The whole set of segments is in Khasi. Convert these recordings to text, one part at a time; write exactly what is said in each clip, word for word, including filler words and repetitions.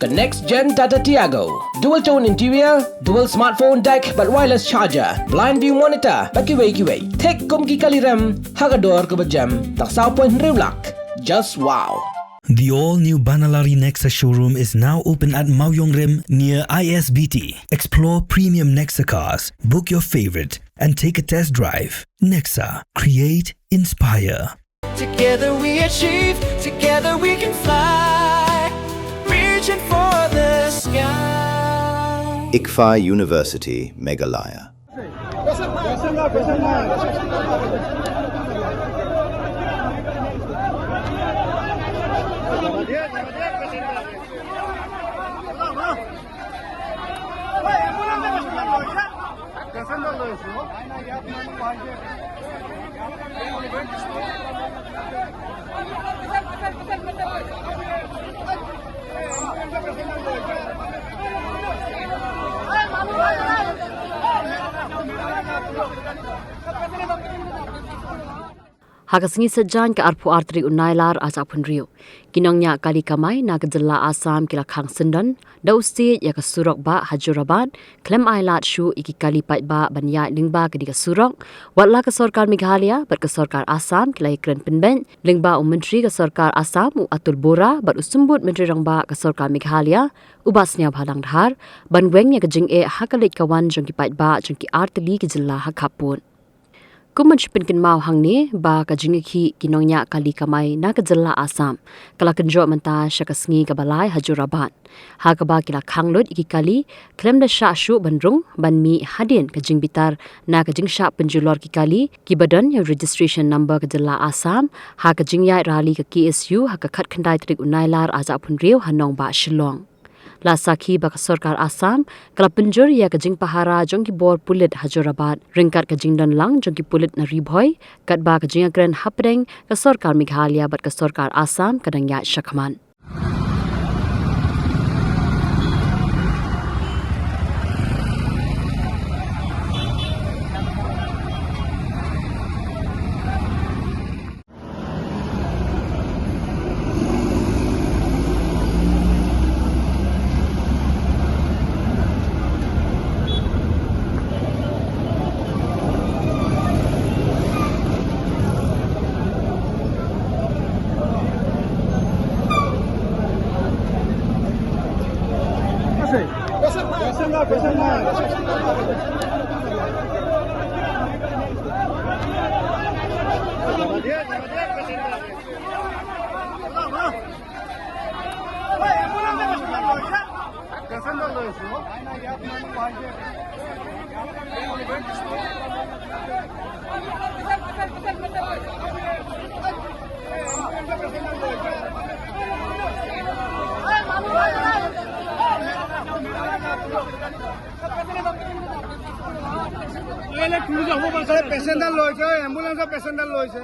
The next gen Tata Tiago. Dual tone interior, dual smartphone deck bad wireless charger, blind view monitor bad kiwei kiwei. Thik kum ki kali rem ha ka dor kaba jem, tang saw point hynriew lak. Just wow. The all-new Banalari Nexa showroom is now open at Mawiong Rim near I S B T. Explore premium Nexa cars, book your favorite, and take a test drive. Nexa, create, inspire. Together we achieve, together we can fly. Reaching for the sky. ICFAI University, Meghalaya. Ha ka sngi Saitjaiñ ka arphew ar tarik u Nailar arhajar arphew hynriew, ki nongñiah kali kamai na ka jylla Assam ki la khang syndon da u siej ïa ka surok bah ha Jorabat, khlem ai lad shuh ïa ki kali paidbah ban ïaid lyngba kane ka surok, wat la ka sorkar Meghalaya bad ka sorkar Assam ki la ïakren pynbeit, lyngba u Myntri ka sorkar Assam u Atul Bora bad u Symbud Myntri Rangbah ka sorkar Meghalaya, u Bah Sniawbhalang Dhar, ban weng ïa ka jingeh ha ka leit ka wan jong ki paidbah jong ki artylli ki jylla ha khappud. Kum ban shu pynkynmaw hangne ba ka jingïakhih ki nongñiah kali kamai na ka jylla Assam ka la kynjoh mynta sha ka sngi kaba lai ha Jorabat, ha kaba ki la khang lut ïa ki kali khlem da shah shuh ban rung ban mih hadien ka jingbitar na ka jingshah pynjulor ki kali kiba don ïa u registration number ka jylla Assam ha ka jingïaid rally ka K S U ha ka khatkhyndai tarik u Nailar arhajar arphew hynriew ha nongbah Shillong. La sakhi ba ka sorkar Assam ka la pynjur ïa ka jingpahara jong ki bor pulit ha Jorabat ryngkat ka jingdon lang jong ki pulit na Ri Bhoi, katba ka jingïakren hapdeng ka sorkar Meghalaya bad ka sorkar Assam ka dang ïaid shakhmat. Passenger লৈছে, ambulance passenger লৈছে।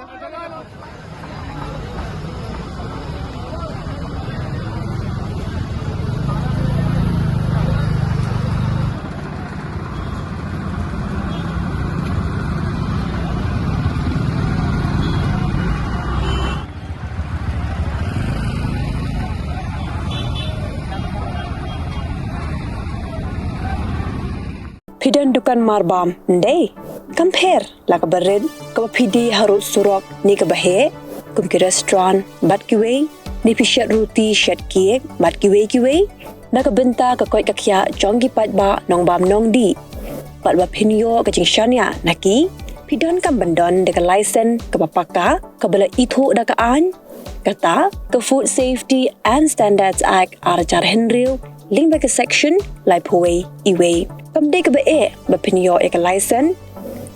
Phi don dukan marbam, ym dei? Kam pher la kaba rit, kaba phi die harud surok ne kaba heh, kum ki restaurant bad kiwei, ne phi shet ruti, shet cake bad kiwei kiwei, na ka bynta ka koit ka khiah jong ki paidbah nongbam nongdih. Bad ba phin ïoh ka jingshaniah na ki, phi donkam ban don da ka license kaba paka, kaba la ithuh da ka aiñ, kata ka Food Safety and Standards Act arhajar hynriew, lyngba ka section laiphew wei E wei. Kam dei kaba eh ba phin ïoh ïa ka license.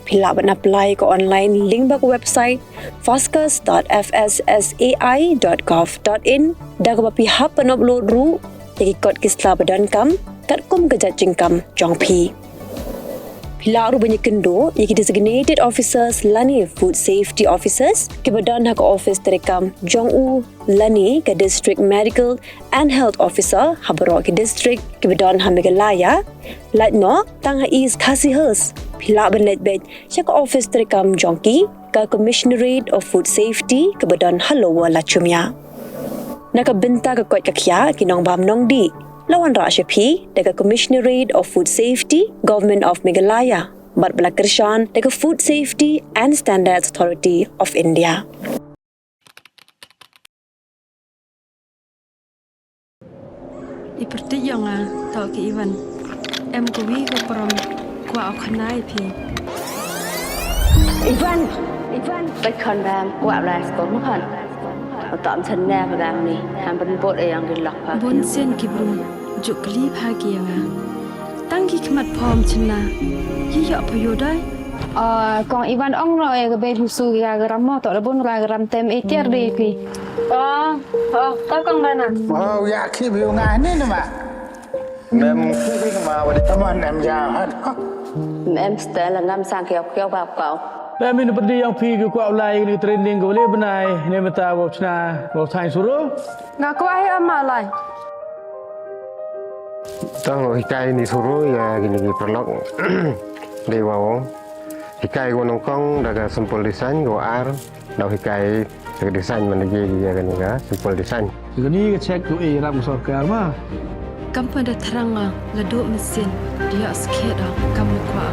Phi lah ban apply ka online lyngba ka website foscus dot F S S A I dot gov dot in, da kaba phi hap ban upload ruh ïa ki kot ki sla ba donkam katkum ka jait jingkam jong phi. Phi lah ruh ban ïakynduh ïa ki designated officers lane food safety officers kiba don ha ka office treikam jong u lane ka district medical and health officer ha baroh ki district kiba don ha Meghalaya. Lait noh tang ha East Khasi Hills, phi lah ban leit beit sha ka office treikam jong ki, ka Commissionerate of Food Safety kaba don ha Lower Lachumia. Na ka bynta ka koit ka khiah ki nongbam nongdih, la wanrah sha phi da ka Commissionerate of Food Safety, Government of Meghalaya, bad ba la kyrshan da ka Food Safety and Standards Authority of India. I pyrthei ïa nga, to ki Ivan. Em kawi ka parom, kwah u khana ïa phi. Ivan, Ivan. Bad khon bam, kwah lai sko mo khon. Tom sen ne ba gam ni, ham ban bot e yang di lok pa. Bun sien ki briew, juk kli pha ki ïa nga. Tang ki khmat phom chynna, ki ïoh pha ïoh dai. Ah, kong Ivan ong no e ka bei busu ïa ka ram mo, to da bun ra ka ram tem e tiar di ki. Oh, oh, to kong Dana. Oh, ïa ki bi nga ni ni ma. Mem ki bi ma wa di. Come on, em ja. Mem stel ngam sang kiau kiau ba kau. Mem in pyrdi yang phi ki kwah u lai ni training ko le bnai ne meta wa chna wa thang suru. Nga kwah hi ama lai. Tang hikai ni suru ïa kini ki paralok. Dei wa ong. Hikai ko nongkong da ka simple design ko ar. Dau hikai da ka design man da je ïa kani ka simple design. Kani ka check ko e rap ko sorkar ma. Kam pa da thrang nga la do mesin dia skhet da kam kwah.